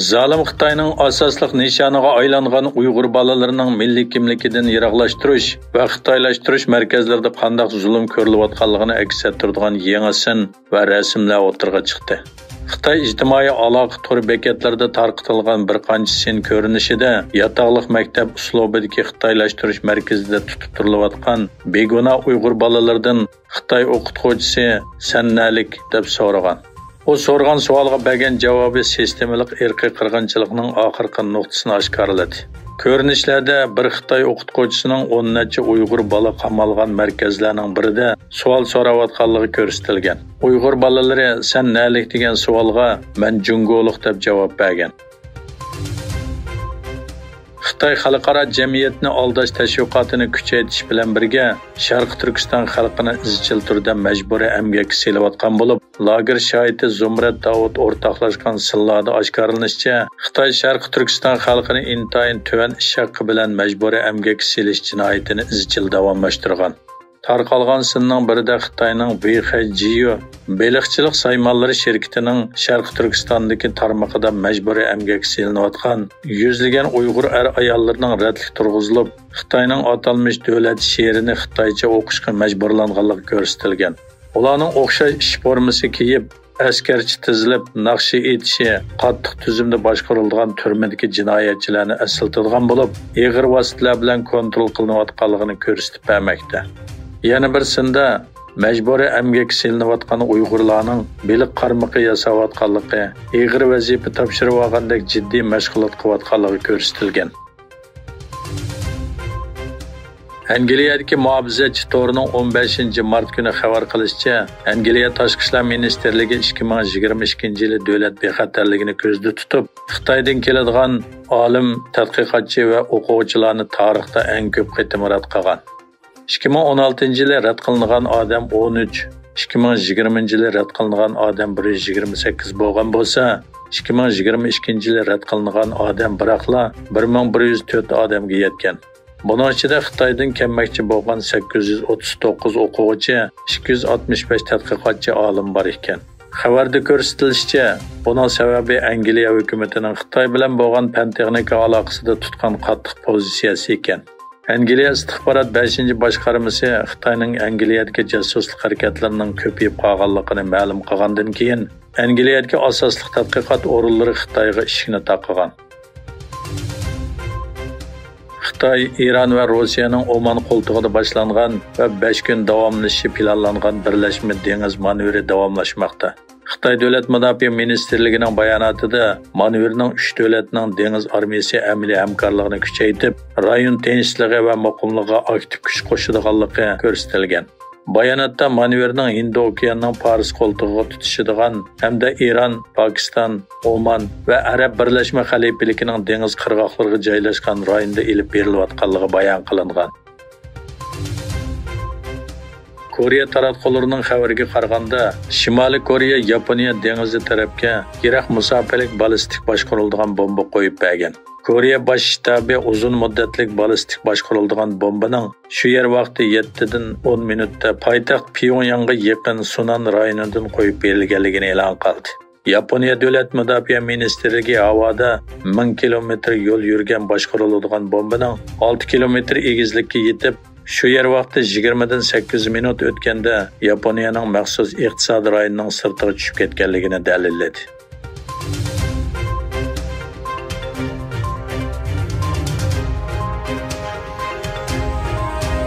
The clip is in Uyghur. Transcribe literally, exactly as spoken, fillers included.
زالىم خىتاينىڭ ئاساسلىق نىشانىغا ئايلانغان ئۇيغۇر بالىلىرىنىڭ مىللىي كىملىكىدىن يىراقلاشتۇرۇش ۋە خىتايلاشتۇرۇش مەركەزلىرىدە قانداق زۇلۇم كۆرۈلۈۋاتقانلىقىنى ئەكس ئەتتۈرىدىغان يېڭى سىن ۋە رەسىملەر ئوتتۇرىغا چىقتى. خىتاي ئىجتىمائىي ئالاقە تور بېكەتلىرىدە تارقىتىلغان بىر قانچە سىن كۆرۈنۈشىدە ياتاقلىق مەكتەپ ئۇسلۇبىدىكى خىتايلاشتۇرۇش مەركىزىدە تۇتۇپ تۇرۇلۇۋاتقان بىگۇناھ ئۇيغۇر بالىلىرىدىن خىتاي ئوقۇتقۇچىسى «سەن نەلىك؟» دەپ سورىغان. ئۇ سورىغان سوئالغا بەرگەن جاۋابى سىستېمىلىق ئىرقىي قىرغىنچىلىقنىڭ ئاخىرقى نۇقتىسىنى ئاشكارىلىدى. كۆرۈنۈشلەردە بىر خىتاي ئوقۇتقۇچىسىنىڭ ئون نەچچە ئۇيغۇر بالا قامالغان مەركەزلەرنىڭ بىرىدە سوئال سوراۋاتقانلىقى كۆرسىتىلگەن. ئۇيغۇر بالىلىرى «سەن نەلىك؟» دېگەن سوئالغا «مەن جۇڭگولۇق» دەپ جاۋاب بەرگەن. خىتاي خەلقئارا جەمئىيەتنى ئالداش تەشۋىقاتىنى كۈچەيتىش بىلەن بىرگە، شەرقىي تۈركىستان خەلقىنى ئىزچىل تۈردە مەجبۇرىي ئەمگەككە سېلىۋاتقان بولۇپ، لاگېر شاھىتى زۇمرەت داۋۇت ئورتاقلاشقان سىنلاردا ئاشكارىلىنىشىچە، خىتاي شەرقىي تۈركىستان خەلقىنى ئىنتايىن تۆۋەن ئىش ھەققى بىلەن مەجبۇرىي ئەمگەككە سېلىش جىنايىتىنى ئىزچىل داۋاملاشتۇرغان. تارقالغان سىننىڭ بىرىدە خىتاينىڭ بىخەيجيۇ بېلىقچىلىق سايمانلىرى شىركىتىنىڭ شەرقىي تۈركىستاندىكى تارمىقىدا مەجبۇرىي ئەمگەككە سېلىنىۋاتقان يۈزلىگەن ئۇيغۇر ئەر-ئاياللىرىنىڭ رەتلىك تۇرغۇزۇلۇپ، خىتاينىڭ ئاتالمىش دۆلەت شېئىرىنى خىتايچە ئوقۇشقا مەجبۇرلانغانلىقى كۆرسىتىلگەن. ئۇلارنىڭ ئوخشاش ئىش فورمىسى كىيىپ، ئەسكەرچە تىزىلىپ، ناخشا ئېيتىشى، قاتتىق تۈزۈمدە باشقۇرۇلىدىغان تۈرمىدىكى جىنايەتچىلەرنى ئەسلىتىدىغان بولۇپ، ئېغىر ۋاسىتىلەر بىلەن كونترول قىلىنىۋاتقانلىقىنى كۆرسىتىپ بەرمەكتە. يەنە بىر سىندا مەجبۇرىي ئەمگەككە سېلىنىۋاتقان ئۇيغۇرلارنىڭ بېلىق قارمىقى ياساۋاتقانلىقى، ئېغىر ۋەزىپە تاپشۇرۇۋالغاندەك جىددىي مەشغۇلات قىلىۋاتقانلىقى كۆرسىتىلگەن. ئەنگلىيەدىكى مۇھاپىزەتچى تورىنىڭ ئون بەشىنچى مارت كۈنى خەۋەر قىلىشىچە، ئەنگلىيە تاشقى ئىشلار مىنىستىرلىكى ئىككى مىڭ يىگىرمە ئىككىنچى يىلى دۆلەت بىخەتەرلىكىنى كۆزدە تۇتۇپ، خىتايدىن كېلىدىغان ئالىم، تەتقىقاتچى ۋە ئوقۇغۇچىلارنى تارىختا ئەڭ كۆپ قېتىم رەت قىلغان. ئىككى مىڭ ئون ئالتىنچى يىلى رەت قىلىنغان ئادەم ئون ئۈچ، ئىككى مىڭ يىگىرمىنچى يىلى رەت قىلىنغان ئادەم بىر يۈز يىگىرمە سەككىز بولغان بولسا، ئىككى مىڭ يىگىرمە ئىككىنچى يىلى رەت قىلىنغان ئادەم بىراقلا بىر مىڭ بىر يۈز تۆت ئادەمگە يەتكەن. بۇنىڭ ئىچىدە خىتايدىن كەلمەكچى بولغان سەككىز يۈز ئوتتۇز توققۇز ئوقۇغۇچى، ئىككى يۈز ئاتمىش بەش تەتقىقاتچى ئالىم بار ئىكەن. خەۋەردە كۆرسىتىلىشىچە، بۇنىڭ سەۋەبى ئەنگلىيە ھۆكۈمىتىنىڭ خىتاي بىلەن بولغان پەن-تېخنىكا ئالاقىسىدا تۇتقان قاتتىق پوزىتسىيەسى ئىكەن. ئەنگلىيە ئىستىخبارات بەشىنچى باشقارمىسى خىتاينىڭ ئەنگلىيەدىكى جاسۇسلۇق ھەرىكەتلىرىنىڭ كۆپىيىپ قالغانلىقىنى مەلۇم قىلغاندىن كېيىن، ئەنگلىيەدىكى ئاساسلىق تەتقىقات ئورۇنلىرى خىتايغا ئىشىكنى تاقىغان. خىتاي، ئىران ۋە روسىيەنىڭ ئومان قولتۇقىدا باشلانغان ۋە بەش كۈن داۋاملىشىشى پىلانلانغان بىرلەشمە دېڭىز مانېۋىرى داۋاملاشماقتا. خىتاي دۆلەت مۇداپىئە مىنىستىرلىكىنىڭ باياناتىدا مانېۋىرنىڭ ئۈچ دۆلەتنىڭ دېڭىز ئارمىيىسى ئەمەلىي ھەمكارلىقىنى كۈچەيتىپ، رايون تىنچلىقى ۋە مۇقىملىقىغا ئاكتىپ كۈچ قوشىدىغانلىقى كۆرسىتىلگەن. باياناتتا مانېۋىرنىڭ ھىندى ئوكيانىنىڭ پارس قولتۇقىغا تۇتىشىدىغان ھەمدە ئىران، پاكىستان، ئومان ۋە ئەرەب بىرلەشمە خەلىپىلىكىنىڭ دېڭىز قىرغاقلىرىغا جايلاشقان رايوندا ئېلىپ بېرىلىۋاتقانلىقى بايان قىلىنغان. كورېيە تاراتقۇلىرىنىڭ خەۋىرىگە قارىغاندا، شىمالىي كورېيە ياپونىيە دېڭىزى تەرەپكە يىراق مۇساپىلىك بالىستىك باشقۇرۇلىدىغان بومبا قويۇپ بەرگەن. كورېيە باش شتابى ئۇزۇن مۇددەتلىك بالىستىك باشقۇرۇلىدىغان بومبىنىڭ شۇ يەر ۋاقتى يەتتىدىن ئون مىنۇتتا پايتەخت پيۇڭياڭغا يېقىن سۇنان رايونىدىن قويۇپ بېرىلگەنلىكىنى ئېلان قىلدى. ياپونىيە دۆلەت مۇداپىئە مىنىستىرلىكى ھاۋادا مىڭ كىلومېتىر يول يۈرگەن باشقۇرۇلىدىغان بومبىنىڭ ئالتە كىلومېتىر ئېگىزلىككە يېتىپ، شۇ يەر ۋاقتى يىگىرمىدىن سەككىز مىنۇت ئۆتكەندە ياپونىيەنىڭ مەخسۇس ئىقتىسادىي رايونىنىڭ سىرتىغا چۈشۈپ كەتكەنلىكىنى دەلىللىدى.